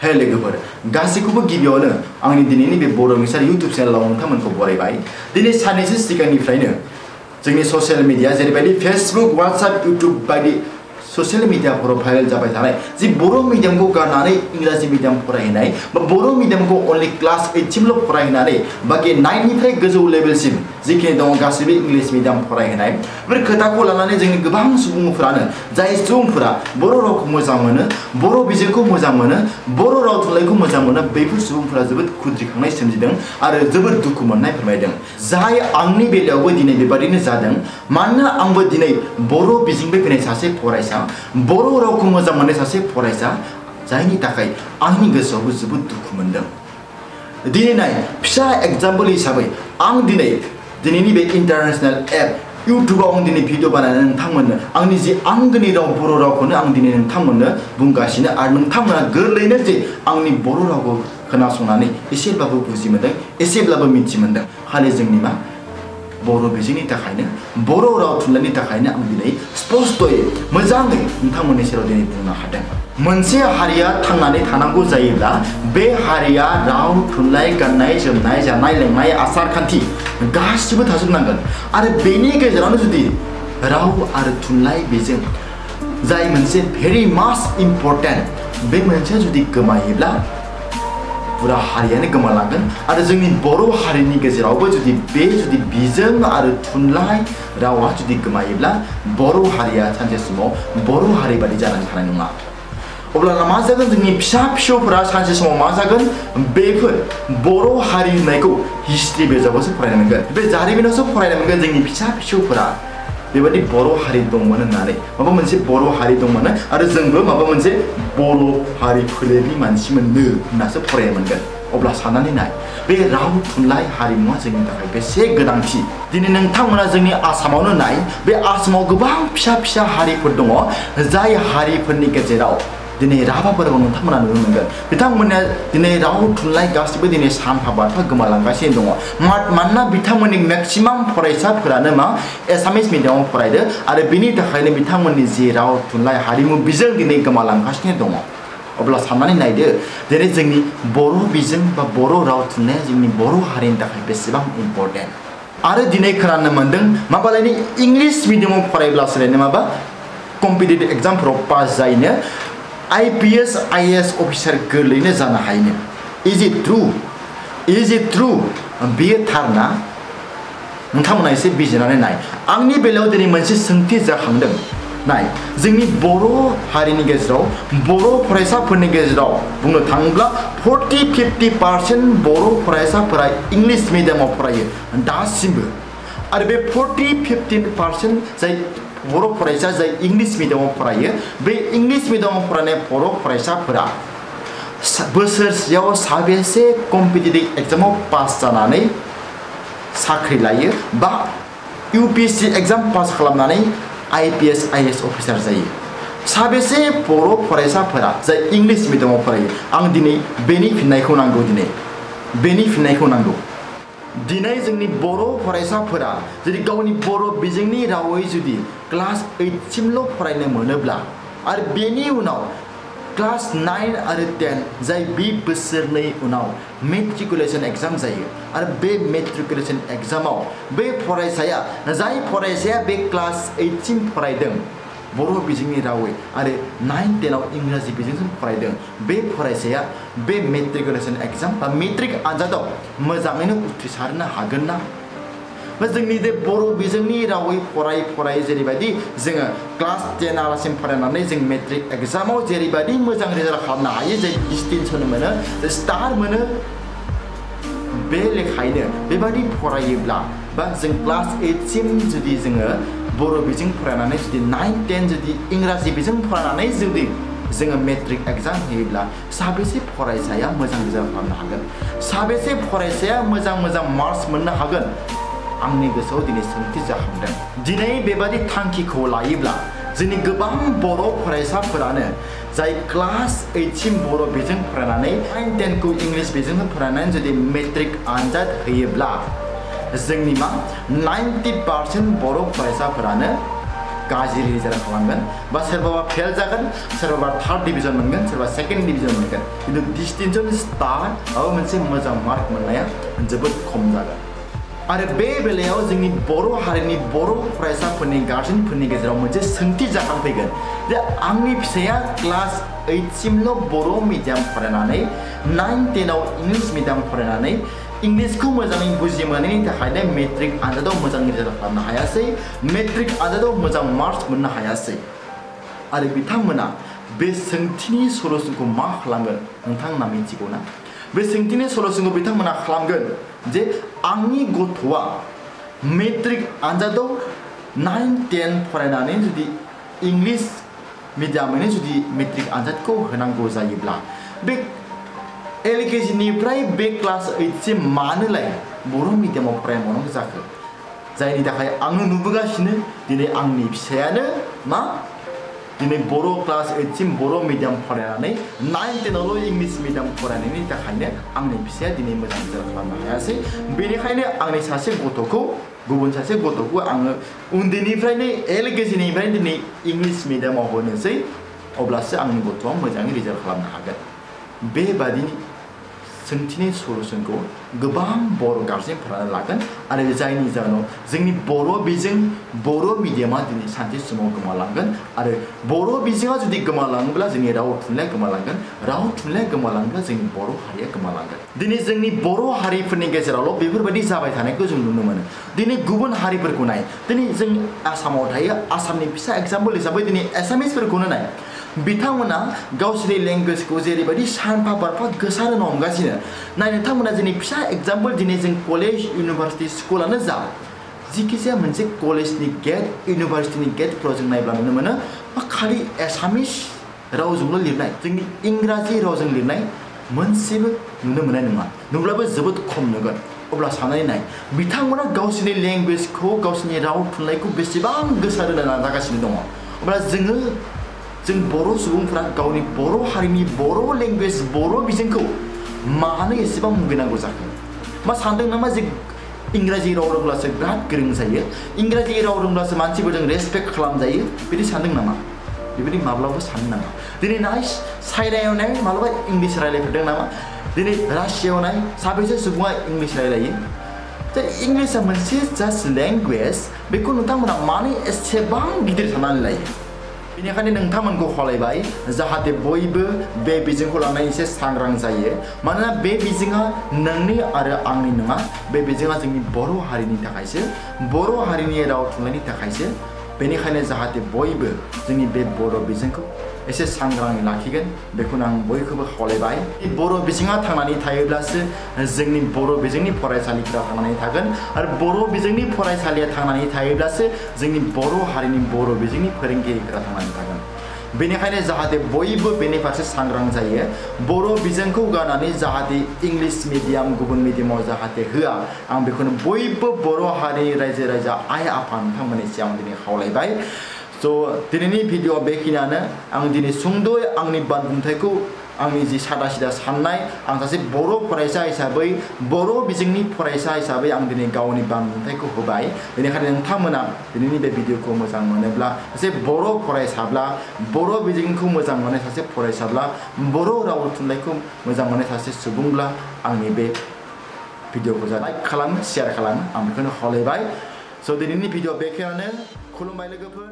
हे लोगोफोर गासैखौबो गिबियावनो आंनि दिनैनि बे बर' मिसार YouTube चेनेलाव नोंथांमोनखौ बरायबाय। दिनै साननैसो सिगांनिफ्रायनो जोंनि ससियेल मिडिया जेरैबायदि फेसबुक WhatsApp YouTube बायदि ससियेल मिडियाफोराव भाइरेल जाबाय थानाय जि बर' मिडियामखौ गारनानै इंराजि मिडियाम फरायनाय बा बर' मिडियामखौ अनलि क्लास 8 सिमल' फरायनानै बाखि 9 निफ्राय गोजौ लेभेलसिम जिखिनि दङ गासैबो इंलिश मिडियाम फरायहोनाय बेफोर खोथाखौ लानानै जोंनि गोबां सुबुंफोरानो जाय सुबुंफोरा बर' रावखौ मोजां मोनो बर' बिजोंखौ मोजां मोनो बर' राव थुनलाइखौ मोजां मोनो बैफोर सुबुंफोरा जोबोद खुद्रिखांनाय सोमजिदों आरो जोबोद दुखु मोननाय फोरमायदों जाय आंनि बेलायावबो दिनै बेबादिनो जादों मानोना आंबो दिनै बर' बिजोंनिफ्राय फैनाय सासे फरायसा बर' रावखौ मोजां मोननाय सासे फरायसा जायनि थाखाय आंनि गोसोआवबो जोबोद दुखु मोनदों। दिनै नाय फिसा एग्जाम्पल हिसाबै आं दिनैनि बे इन्टारनेशनेल एप इउट्युबाव आं दिनै भिडिअ बानायनानै नोंथांमोननो आंनि जि आंगोनि राव बर' रावखौनो आं दिनै नोंथांमोननो बुंगासिनो आरो नोंथांमोना गोरलैनो जे आंनि बर' रावखौ खोनासंनानै एसेब्लाबो बुजि मोनदों एसेब्लाबो मिथि मोनदों खालि जोंनि मा बर' बिजोंनि थाखायनो बर' राव थुनलाइनि थाखायनो आं दिनै स्पष्टयै मोजाङै नोंथांमोननि सेराव दिनै बुंनो हादों। मोनसे हारिया थांनानै थानांगौ जायोब्ला बे हारिया राव थुनलाइ गाननाय जोमनाय जानाय लोंनाय आसार खान्थि गासिबो थाजोबनांगोन आरो बेनि गेजेरावनो जुदि राव आरो थुनलाइ बिजों जाय मोनसे भेरि मास इम्पर्टेन्ट बे मोनसेया जुदि गोमायोब्ला पुरा हारियानो गोमालांगोन आरो जोंनि बर' हारिनि गेजेरावबो जुदि बिजों आरो थुनलाइ रावा जुदि गोमायोब्ला बर' हारिया सानसे समाव बर' हारि बादि जानानै थानाय नङा। अब्ला मा जागोन जोंनि फिसा फिसौफोरा सानसे समाव मा जागोन बेफोर बर' हारि होननायखौ हिस्ट्रि बिजाबावसो फरायनो मोनगोन बे जारिमिनावसो फरायनो मोनगोन जोंनि फिसा फिसौफोरा बेबादि बर' हारि दंमोन होननानै माबा मोनसे बर' हारि दंमोन आरो जोंबो माबा मोनसे बर' हारि फोलेरनि मानसिमोननो होननासो फरायनो मोनगोन। अब्ला साननानै नाय बे राव थुनलाइ हारिमुवा जोंनि थाखाय बेसे गोनांथि। दिनै नोंथांमोना जोंनि आसामावनो नाय बे आसामाव गोबां फिसा फिसा हारिफोर दङ जाय हारिफोरनि गेजेराव दिनै राभाफोरखौ नोंथांमोना नुनो मोनगोन बिथांमोना दिनै राव थुनलाइ गासिबो दिनै सानफा बारफा गोमालांगासिनो दङ मानोना बिथांमोननि मेक्सिमाम फरायसाफोरानो मा एसामिस मिडियामाव फरायदों आरो बिनि थाखायनो बिथांमोननि जि राव थुनलाइ हारिमु बिजों दिनै गोमालांगासिनो दङ। अब्ला साननानै नायदो दिनै जोंनि बर' बिजों बा बर' राव थुनलाइया जोंनि बर' हारिनि थाखाय बेसेबां इम्पर्टेन्ट आरो दिनै खोनानो मोनदों माबालायनि इंलिश मिडियामाव फरायब्लासो माबा कम्पिटिटिभ एग्जामफोराव पास जायैनो IPS IAS अफिसार गोरलैनो जानो हायो। इज इट ट्रु बेयो थारना नोंथांमोना एसे बिजिरनानै नाय। आंनि बेलायाव दिनै मोनसे सोंथि जाखांदों नाय जोंनि बर' हारिनि गेजेराव बर' फरायसाफोरनि गेजेराव बुंनो थाङोब्ला 40-50% बर' फरायसाफोरा इंलिश मिडियामाव फरायो दासिमबो आरो बे 40-50% जाय बर' फरायसा जाय इंलिश मिडियामाव फरायो बे इंलिश मिडियामाव फरायनाय बर' फरायसाफोरा बोसोरसेयाव साबेसे कम्पिटिटिभ एग्जामाव पास जानानै साख्रि लायो बा UPSC एग्जाम पास खालामनानै IPS IAS अफिसार जायो साबेसे बर' फरायसाफोरा जाय इंलिश मिडियामाव फरायो आं दिनै बेनि फिननायखौ नांगौ दिनै जोंनि बर' फरायसाफोरा जुदि गावनि बर' बिजोंनि रावै जुदि क्लास 8 सिमल' फरायनो मोनोब्ला आरो बेनि उनाव क्लास 9 आरो 10 जाय बे बोसोरनै उनाव मेट्रिकुलेसन एग्जाम जायो आरो बे मेट्रिकुलेसन एग्जामाव बे फरायसाया जाय फरायसाया बे क्लास 8 सिम फरायदों बर' बिजोंनि रावै आरो 9-10 आव इंराजि बिजोंजों फरायदों बे फरायसाया बे मेट्रिकुलेसन एग्जाम बा मेट्रिक आनजादाव मोजाङैनो उथ्रिसारनो हागोन ना? जोंनि जे बर' बिजोंनि रावै फराय जेरैबायदि जोङो क्लास 10 आलासिम फरायनानै जों मेट्रिक एग्जामाव जेरैबायदि मोजां रिजाल्ट खालामनो हायो जे डिस्टिंसन मोनो स्टार मोनो बे लेखायैनो बेबायदि फरायोब्ला बा जों क्लास 8 सिम जुदि जोङो बर' बिजों फरायनानै जुदि 9-10 जुदि इंराजि बिजों फरायनानै जुदि जोङो मेट्रिक एग्जाम होयोब्ला साबेसे फरायसाया मोजां रिजाल्ट खालामनो हागोन साबेसे फरायसाया मोजां मार्क्स मोननो हागोन आंनि गोसोआव दिनै सोंथि जाखांदों। दिनै बेबादि थांखिखौ लायोब्ला जोंनि गोबां बर' फरायसाफोरानो जाय क्लास 8 सिम बर' बिजों फरायनानै 9-10 खौ इंलिश बिजोंजों फरायनानै जुदि मेट्रिक आनजाद होयोब्ला जोंनि मा 90% बर' फरायसाफोरानो गाज्रि रिजाल्ट खालामगोन बा सोरबाबा फेल जागोन सोरबाबा थार्ड डिभिजन मोनगोन सोरबा सेकेन्ड डिभिजन मोनगोन खिन्थु डिस्टिंसन स्टार माबा मोनसे मोजां मार्क मोननाया जोबोद खम जागोन आरो बे बेलायाव जोंनि बर' हारिनि बर' फरायसाफोरनि गार्जेनफोरनि गेजेराव मोनसे सोंथि जाखांफैगोन जे आंनि फिसाया क्लास 8 सिमल' बर' मिडियाम फरायनानै 9, 10 आव इंलिश मिडियाम फरायनानै इंलिशखौ मोजाङै बुजि मोनैनि थाखायनो मेट्रिक आनजादाव मोजां रिजाल्ट खालामनो हायासै मेट्रिक आनजादाव मोजां मार्क्स मोननो हायासै आरो बिथांमोना बे सोंथिनि सलुसनखौ मा खालामगोन नोंथांमोना मिथिगौ ना बे सोंथिनि सलुसनखौ बिथांमोना खालामगोन जे आंनि गथ'आ मेट्रिक आनजादाव 9, 10 फरायनानै जुदि इंलिश मिडियामैनो जुदि मेट्रिक आनजादखौ होनांगौ जायोब्ला बे LKG निफ्राय बे क्लास 8 सिम मानोलाय बर' मिडियामाव फरायबावनांगौ जाखो जायनि थाखाय आङो नुबोगासिनो दिनै आंनि फिसायानो मा दिनै बर' क्लास 8 सिम बर' मिडियाम फरायनानै 9, 10 आवल' इंलिश मिडियाम फरायनायनि थाखायनो आंनि फिसाया दिनै मोजां रिजाल्ट खालामनो हायासै बेनिखायनो आंनि सासे गथ'खौ गुबुन सासे गथ'खौ आङो उन्दैनिफ्रायनो LKG निफ्राय दिनै इंलिश मिडियामाव होनोसै अब्लासो आंनि गथ'आ मोजाङै रिजाल्ट खालामनो हागोन बेबादिनि सोंथिनि सलुसनखौ गोबां बर' गार्जेनफोरा लागोन आरो जायनि जाहोनाव जोंनि बर' बिजों बर' मिडियामा दिनै सानसे समाव गोमालांगोन आरो बर' बिजोङा जुदि गोमालाङोब्ला जोंनि राव थुनलाइया गोमालांगोन राव थुनलाइया गोमालाङोब्ला जोंनि बर' हारिया गोमालांगोन दिनै जोंनि बर' हारिफोरनि गेजेरावल' बेफोरबायदि जाबाय थानायखौ जों नुनो मोनो दिनै गुबुन हारिफोरखौ नाय दिनै जों आसामाव थायो आसामनि फिसा एग्जाम्पल हिसाबै दिनै एसामिसफोरखौनो नाय बिथांमोना गावसोरनि लेंगुवेजखौ जेरैबायदि सानफा बारफा गोसारनो हमगासिनो नाय नोंथांमोना जोंनि फिसा एग्जाम्पल दिनै जों कलेज इउनिभारसिटि स्कुलानो जा जिखिजाया मोनसे कलेजनि गेट इउनिभारसिटिनि गेटफोराव जों नायब्ला नुनो मोनो खालि एसामिस रावजोंल' लिरनाय जोंनि इंराजि रावजों लिरनाय मोनसेबो नुनो मोननाय नङा नुब्लाबो जोबोद खम नुगोन अब्ला साननानै नाय बिथांमोना गावसोरनि लेंगुवेजखौ गावसोरनि राव थुनलाइखौ बेसेबां गोसारहोनो नाजागासिनो दङ अब्ला जों बर' सुबुंफोरा गावनि बर' हारिनि बर' लेंगुवेज बर' बिजोंखौ मानो एसेबां मुगैनांगौ जाखो मा सानदों नामा जे इंराजि राव रोंब्लासो बिराद गोरों जायो इंराजि राव रोंब्लासो मानसिफोरजों रेसपेक्ट खालामजायो बिदि सानदों नामा बेबायदि माब्लाबा साननो नाङा दिनै नाय चाइनायाव नाय माब्लाबा इंलिश रायलायफेरदों नामा दिनै रासियायाव नाय साबेसे सुबुङा इंलिश रायलायो दा इंलिशआ मोनसे जास्ट लेंगुवेज बेखौ नोंथांमोना मानो एसेबां गिदिर साननानै लायो बेनिखायनो नोंथांमोनखौ खावलायबाय जाहाथे बयबो बे बिजोंखौ लानानै एसे सांग्रां जायो मानोना बे बिजोङा नोंनि आरो आंनि नङा बे बिजोङा जोंनि बर' हारिनि थाखायसो बर' हारिनि राव थुनलाइनि थाखायसो बेनिखायनो जाहाथे बयबो जोंनि बे बर' बिजोंखौ एसे सांग्राङै लाखिगोन बेखौनो आं बयखौबो खावलायबाय बर' बिजोङा थांनानै थायोब्लासो जोंनि बर' बिजोंनि फरायसालिफोरा थांनानै थागोन आरो बर' बिजोंनि फरायसालिया थांनानै थायोब्लासो जोंनि बर' हारिनि बर' बिजोंनि फोरोंगिरिफोरा थांनानै थागोन बेनिखायनो जाहाथे बयबो बेनि फारसे सांग्रां जायो बर' बिजोंखौ गारनानै जाहाथे इंलिश मिडियाम गुबुन मिडियामाव जाहाथे होआ आं बेखौनो बयबो बर' हारिनि रायजो राजा आइ आफा नोंथांमोननि सिगाङाव दिनै खावलायबाय दिनैनि भिडिअ बेखिनियानो आं दिनै सुंद'यै आंनि बानबुंथाइखौ आंनि जि सादा सिदा साननाय आं सासे बर' फरायसा हिसाबै बर' बिजोंनि फरायसा हिसाबै आं दिनै गावनि बानबुंथाइखौ होबाय बेनिखायनो नोंथांमोना दिनैनि बे भिडिअखौ मोजां मोनोब्ला सासे बर' फरायसाब्ला बर' बिजोंखौ मोजां मोननाय सासे फरायसाब्ला बर' राव थुनलाइखौ मोजां मोननाय सासे सुबुंब्ला आंनि बे भिडिअखौ लाइक खालामो शेयार खालामो आं बेखौनो खावलायबाय दिनैनि भिडिअ बेखिनियानो खुलुमबाय लोगोफोर